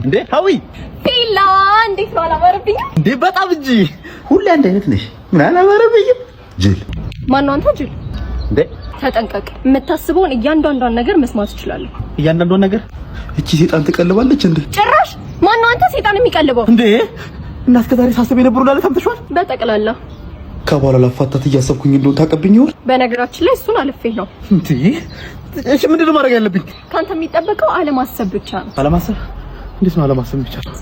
እንዴ ሀዊ። ፊላ፣ እንዴት ነው? አላማረብኝም? እንዴ በጣም እንጂ። ሁሌ አንድ አይነት ነሽ። ምን አላማረብኝም? ጅል። ማነው አንተ ጅል? እንዴ። ተጠንቀቅ። የምታስበውን እያንዳንዷን ነገር መስማት እችላለሁ። እያንዳንዷን ነገር? እቺ ሴጣን ትቀልባለች እንዴ? ጭራሽ ማነው አንተ ሴጣን የሚቀልበው? እንዴ፣ እና እስከ ዛሬ ሳስብ የነበረው ላለ ሰምተሽዋል? በጠቅላላ። ከባሏ ላፋታት እያሰብኩኝ እንደሆነ ታውቅብኝ ይሆን? በነገራችን ላይ እሱን አልፌ ነው። እንዴ፣ እሺ ምንድን ነው ማድረግ ያለብኝ? ካንተ የሚጠበቀው አለማሰብ ብቻ ነው። አለማሰብ? እንዴት ነው አለማሰብ የሚቻለው?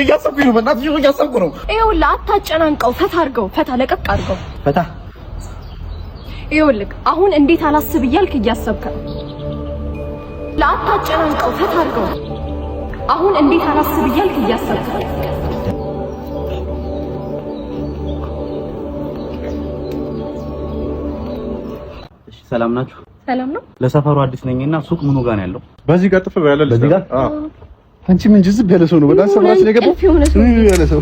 እያሰብኩኝ ነው፣ በእናትሽ እያሰብኩ ነው። ይኸውልህ አታጨናንቀው፣ ፈታ አድርገው፣ ፈታ ለቀቅ አድርገው። ፈታ። ይኸውልህ አሁን እንዴት አላስብ እያልክ እያሰብክ ነው። ለአታጨናንቀው፣ ፈታ አድርገው። አሁን እንዴት አላስብ እያልክ እያሰብክ ነው። እሺ ሰላም ናችሁ? ሰላም ነው። ለሰፈሩ አዲስ ነኝና ሱቅ ምኑ ጋር ነው ያለው? በዚህ ጋር ጥፍ ያለ። በዚህ ጋር? አዎ። አንቺ ምን ጅዝብ ያለ ሰው ነው። በጣም ሰፈራችን የገባው እንቅልፍ የሆነ ሰው። ያለ ሰው።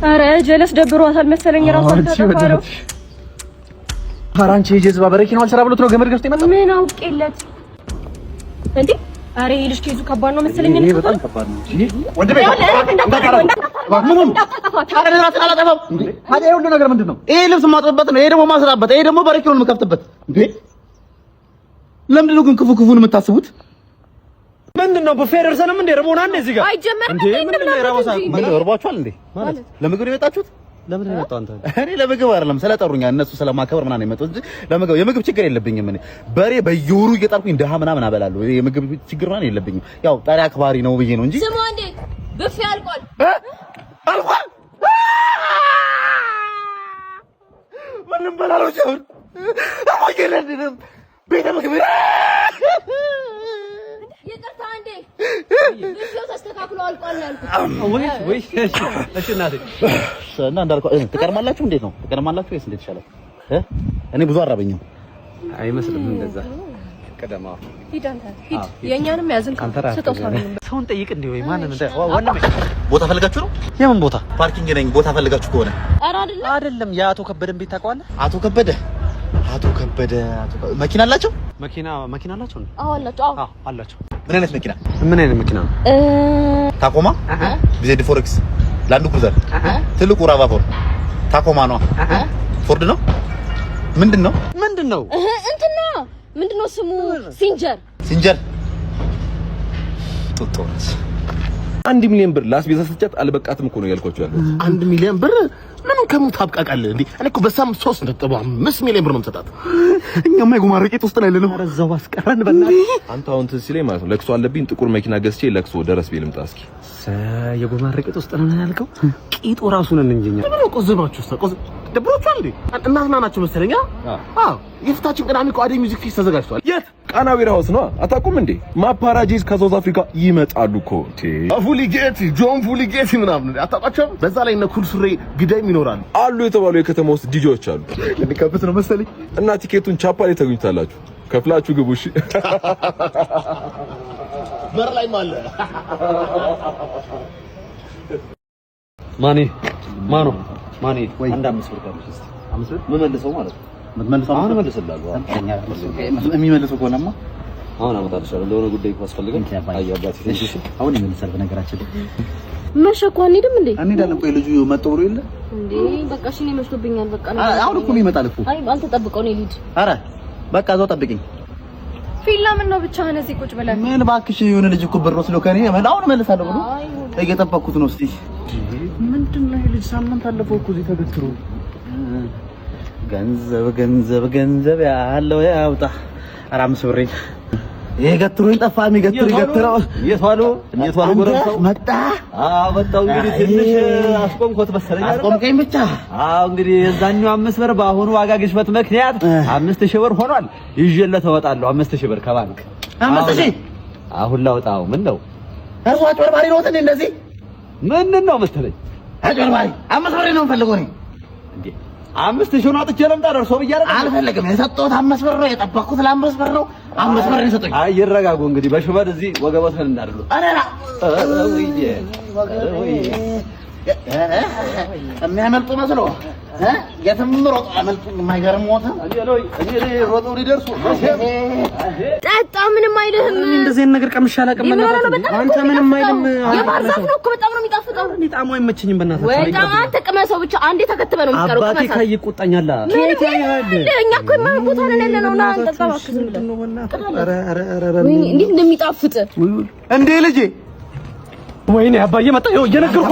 ኧረ ጀለስ ደብሯታል መሰለኝ ራሷን አንቺ ታጠፋ ነው። በእናትሽ። ኧረ አንቺ የጀዝባ በረኪናው አልሰራ ብሎት ነው ገመድ ገዝቶ የመጣው። ምን አውቄለት እንዴ? ኧረ ይሄ ልጅ case ኡ ከባድ ነው መሰለኝ። ይሄ በጣም ከባድ ነው። ወንድሜ። ምኑን? ኧረ እኔ ራሴን አላጠፋም። ታዲያ ይሄ ሁሉ ነገር ምንድን ነው? ይሄ ልብስ የማጥብበት ነው። ይሄ ደግሞ ማስራበት፣ ይሄ ደግሞ በረኪናውን የምከፍትበት። እንዴ ለምንድን ነው ግን ክፉ ክፉን የምታስቡት? ምንድን ነው ቡፌ ደርሰንም እንዴ? ርቦናል እንዴ እዚህ ጋር? አይጀመርም። እንዴ ምንድን ነው የራበው ሰዓት? ምን እርቧችኋል እንዴ? ማለት ለምግብ ነው የመጣችሁት? ለምንድን ነው የመጣው አንተ? እኔ ለምግብ አይደለም፣ ስለጠሩኛ እነሱ ስለማከበር ምናምን የመጡት እንጂ ለምግብ የምግብ ችግር የለብኝም። እኔ በሬ በየወሩ እየጣልኩኝ ድሃ ምናምን አበላለሁ። የምግብ ችግር ምናምን የለብኝም። ያው ጠሪ አክባሪ ነው ብዬ ነው እንጂ። ስማ እንዴ፣ ቡፌ አልቋል። አልቋል። ምንም በላለው ሲሆን አሞጌለንም ቤተ ምግብ። ይቅርታ እንዴ፣ ቡፌው ተስተካክሎ አልቋል ነው ያልኩት። ወይ ወይ፣ እሺ እሺ እናቴ። እና እንዳልከው ትቀርማላችሁ። እንዴት ነው ትቀርማላችሁ ወይስ እንዴት ይሻላል? እኔ ብዙ አራበኝም። አይመስልም እንደዛ ቀደማ። ሂድ አንተ ሂድ፣ የእኛንም ያዝን ስጠው ሳሎን። ሰውን ጠይቅ እንዴ ወይ ማንን እንደ ወንድሜ። ቦታ ፈልጋችሁ ነው? የምን ቦታ? Parking ነኝ። ቦታ ፈልጋችሁ ከሆነ። ኧረ አይደለም። አይደለም፣ የአቶ ከበደን ቤት ታውቀዋለህ? አቶ ከበደ፣ አቶ ከበደ፣ አቶ ከበደ መኪና አላቸው? መኪና መኪና አላቸው እንዴ? አዎ አላቸው። አዎ። አዎ አላቸው። ምን አይነት መኪና? ምን አይነት መኪና ነው? ታኮማ፣ ቢዜድ 4X፣ ላንድ ክሩዘር፣ ትልቁ RAV4፣ ታኮማ ነው። ፎርድ ነው። ምንድን ነው? ምንድን ነው? እንትና ምንድን ነው ስሙ? ሲንጀር። ሲንጀር ጡጦ ነች። 1 ሚሊዮን ብር ለአስቤዛ ስትጫት አልበቃትም እኮ ነው ያልኳቸው ያለው። 1 ሚሊዮን ብር ምንም ከሙት ታብቃቃለህ እንዴ? እኔ እኮ በሳምንት 3.5 ሚሊዮን ብር ነው የምሰጣት። እኛማ የጉማሬ ቄጥ ውስጥ ነው ያለነው። ኧረ እዛው አስቀረን በእናትህ። አንተ አሁን ትዝ ሲለኝ ማለት ነው ለቅሶ አለብኝ፣ ጥቁር መኪና ገዝቼ ለቅሶ ደረስ ቤ ልምጣ እስኪ። የጉማሬ ቂጥ ውስጥ ነን ያልከው ቂጡ ራሱ ነን እንጂ እኛ። ምን ነው ቆዝማችሁ? ቆዝ ደብሯችኋል እንዴ? እናትና ናቸው መሰለኝ። አዎ፣ የፊታችን ቅዳሜ እኮ አደይ music fest ተዘጋጅቷል። የት? ቃና ቢራ house ነው። አታውቁም እንዴ? ማፓራጂዝ ከሳውዝ አፍሪካ ይመጣሉ እኮ። ፉሊጌቲ ጆን ፉሊጌቲ ምናምን አታውቃቸውም? በዛ ላይ እነ ኩል ሱሬ ግዳይም ይኖራሉ። አሉ የተባሉ የከተማ ውስጥ ዲጄዎች አሉ። ልንከፍት ነው መሰለኝ። እና ቲኬቱን ቻፓ ላይ ታገኙታላችሁ። ከፍላችሁ ግቡ። እሺ። በር ላይም አለ። ማኔ ማኖ ማኔ፣ አንድ 5 ብር ካለሽ እስቲ 5 ብር የምመልሰው ማለት ነው። የምትመልሰው? አሁን እመልስልሃለሁ። የሚመልሰው ከሆነማ አሁን አመጣልሻለሁ። ለሆነ ጉዳይ እኮ አስፈልገን። አይ አባቴ። እሺ አሁን ይመልሳል። በነገራችን ላይ መሸ እኮ፣ አንሄድም እንዴ? እንሄዳለን። ቆይ ልጁ መጥቶ ብሎ የለ እንዴ በቃ እሺ፣ እኔ መሽቶብኛል። በቃ አሁን እኮ ነው ይመጣል እኮ። አይ አንተ ጠብቀው፣ እኔ ልሂድ። ኧረ በቃ እዛው ጠብቂኝ። ፊላ ምን ነው ብቻህን እዚህ ቁጭ ብለህ? ምን እባክሽ፣ የሆነ ልጅ እኮ ብር ወስዶ ከእኔ አሁን እመልሳለሁ ብሎ እየጠበቅኩት ነው። እስኪ ምንድን ነው ይሄ ልጅ ሳምንት አለፈው እኮ እዚህ ተገትሮ። ገንዘብ ገንዘብ ገንዘብ ያለው ያውጣ። ኧረ 5 ብሬን ይሄ ገትሮኝ ጠፋ። የሚገትር ይገትረው። የት ዋሉ? እንዴት ዋሉ? ጎረምሳው መጣ። አዎ መጣሁ። እንግዲህ ትንሽ አስቆምኮት መሰለኝ አይደል? አስቆምከኝ ብቻ። አዎ እንግዲህ የዛኛው 5 ብር በአሁኑ ዋጋ ግሽበት ምክንያት 5,000 ብር ሆኗል። ይዤለት እወጣለሁ 5,000 ብር ከባንክ። 5,000? አሁን ላውጣው። ምን ነው? እርሶ አጭበርባሪ ነዎት እንዴ? እንደዚህ ምንድን ነው መሰለኝ? አጭበርባሪ። 5 ብሬን ነው የምፈልገው እኔ። እንዴ 5,000 አውጥቼ ልምጣ ደርሶ ብያለሁ። አልፈልግም። የሰጠሁት 5 ብር ነው። የጠበቅኩት ለ5 ብር ነው። 5 ብር ነው የሰጡኝ። አይ ይረጋጉ እንግዲህ በሹመት እዚህ ወገቦትን እንዳደሉ። ኧረ የሚያመልጡ መስሎ የትም ሮጦ አመልጡ። የማይገርም ሮጠው ሊደርሱ ጠጣ፣ ምንም አይልህም። እንደዚህ አይነት ነገር ቀምሼ አላውቅም። አንተ ምንም አይልም። የባህር ዛፍ ነው እኮ በጣም ነው የሚጣፍጠው። እኔ ጣዕሙ አይመቸኝም። በእናትህ በጣም አንተ ቅመሰው ብቻ አንዴ ተከትበህ ነው የምትቀረው። አባቴ ቅመሳት። ካየ ይቆጣኛል። ምንም እኛ እኮ የማይሆን ቦታ ነን ያለነው። ና እንጠጣ እባክህ ዝም ብለህ። ወይኔ እንዴት እንደሚጣፍጥ እንዴ ልጄ፣ ወይኔ አባዬ መጣ። ይኸው እየነገርኩህ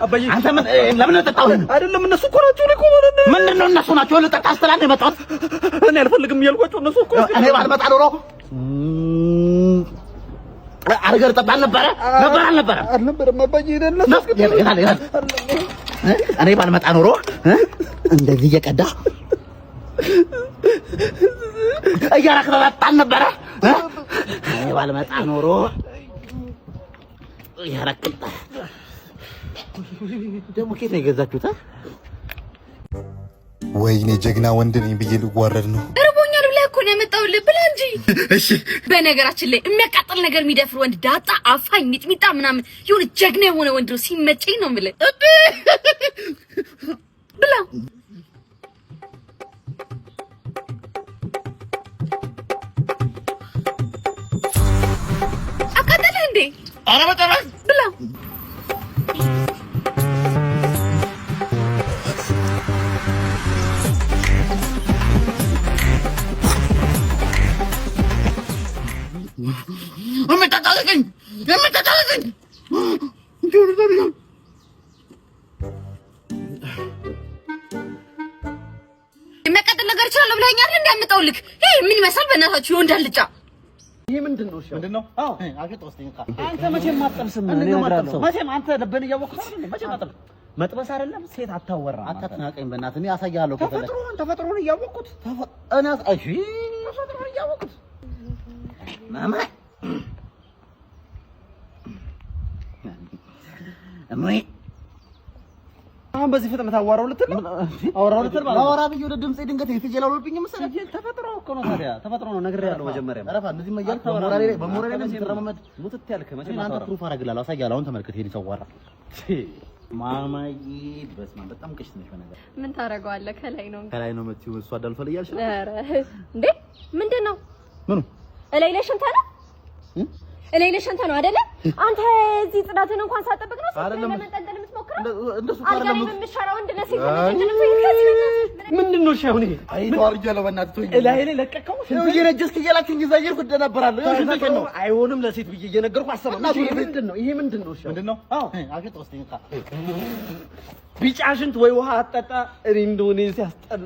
አባዬ አንተ ምን ለምን ጠጣው? አይደለም እነሱ እኮ ናቸው። እኔ እኮ ማለት ነው ምንድን ነው እነሱ ናቸው ልጠጣ ስትል ነው የመጣሁት። እኔ አልፈልግም እያልኳቸው እነሱ እኮ እኔ ባልመጣ ኖሮ አርገር ጠጣ አልነበረ ነበር አልነበረም አልነበረም አባዬ። እኔ ባልመጣ ኖሮ እንደዚህ እየቀዳ እያረክ ተጠጣ አልነበረ። እኔ ባልመጣ ኖሮ እያረክ ደግሞ ከየት ነው የገዛችሁት? ወይኔ ጀግና ወንድ ነኝ ብዬ ልዋረድ ነው። እርቦኛል ብለህ እኮ ነው ያመጣሁልህ። ብላ እንጂ። እሺ። በነገራችን ላይ የሚያቃጥል ነገር የሚደፍር ወንድ ዳጣ፣ አፋኝ፣ ሚጥሚጣ ምናምን የሆነ ጀግና የሆነ ወንድ ነው ሲመቸኝ ነው የምልህ። ብላ። አቃጠለህ እንዴ? ኧረ በጣም። ብላ። የምታጣልቅኝ የምታጣልቅኝ የሚያቃጥል ነገር እችላለሁ ብለኸኛል አይደል? እንዲያመጣሁልህ። ይሄ ምን ይመስላል? በእናታችሁ የወንድ አልጫ። ይሄ ምንድን ነው? እሺ ምንድን ነው? አዎ አንተ መቼም አትጠብስም። እኔ እነግርሃለሁ። መቼም አንተ ልብህን እያወቅህ አይደል? መቼም አትጠብስም። መጥበስ አይደለም ሴት አታወራም። አታትናቀኝ በእናትህ። እኔ አሳይሃለሁ ከፈለክ። ተፈጥሮን ተፈጥሮን እያወቅሁት እኔ እሺ ተፈጥሮን እያወቅሁት ማማ እሞይ አሁን በዚህ ፍጥነት አዋራው ልትል ነው? አወራው ልትል ማለት ነው? አወራ ብዬ ወደ ድምጼ ድንገት የፍየል አልሆነብኝም መሰለህ። ተፈጥሮ እኮ ነው ታዲያ፣ ተፈጥሮ ነው ነግሬሃለሁ። መጀመሪያ እረፍ። እንደዚህ እያልክ በሞራሌ ላይ በሞራሌ ላይ ስትረማመድ ሙትት ያልክ መቼም እኔ አንተ አታወራም። proof አደርግልሃለሁ፣ አሳይሃለሁ። አሁን ተመልከት ይሄን ሰው አዋራ ማማዬ፣ በስመ አብ በጣም ቅሽት ነሽ። በነገር ምን ታደርገዋለህ? ከላይ ነው ከላይ ነው የምትይው፣ እሷ አዳልፈል እያልሽ ነው። ኧረ እንዴ ምንድን ነው? ምኑ እላይ ላይ ሸንተህ ነው? እላይ ላይ ሸንተህ ነው አይደለ? አንተ እዚህ ጽዳትን እንኳን ሳትጠብቅ ነው ሴት አይደለም። ለመንጠልጠል የምትሞክረው? እንደሱ እኮ አልጋ ላይ አይደለም። በምትሰራ ወንድ ለሴት ለመንጠልጠል የምትሞክረው? ምንድን ነው? እሺ አሁን ይሄ አይ ተዋርጃለሁ፣ በእናትህ ተወኝ። እላይ ላይ ለቀቀው። ይኸው እየነጀስክ እያላችሁኝ እዛ እየሄድኩ እደናበራለሁ። ይኸው ሽንት ነው። አይሆንም ለሴት ብዬ እየነገርኩህ አሰማም። እና እሺ ይሄ ምንድን ነው? ይሄ ምንድን ነው? እሺ ምንድን ነው? አዎ አሽጥ ወስደኝ ቢጫ ሽንት ወይ ውሃ አጠጣ። እኔ እንደሆነ ሲያስጠላ።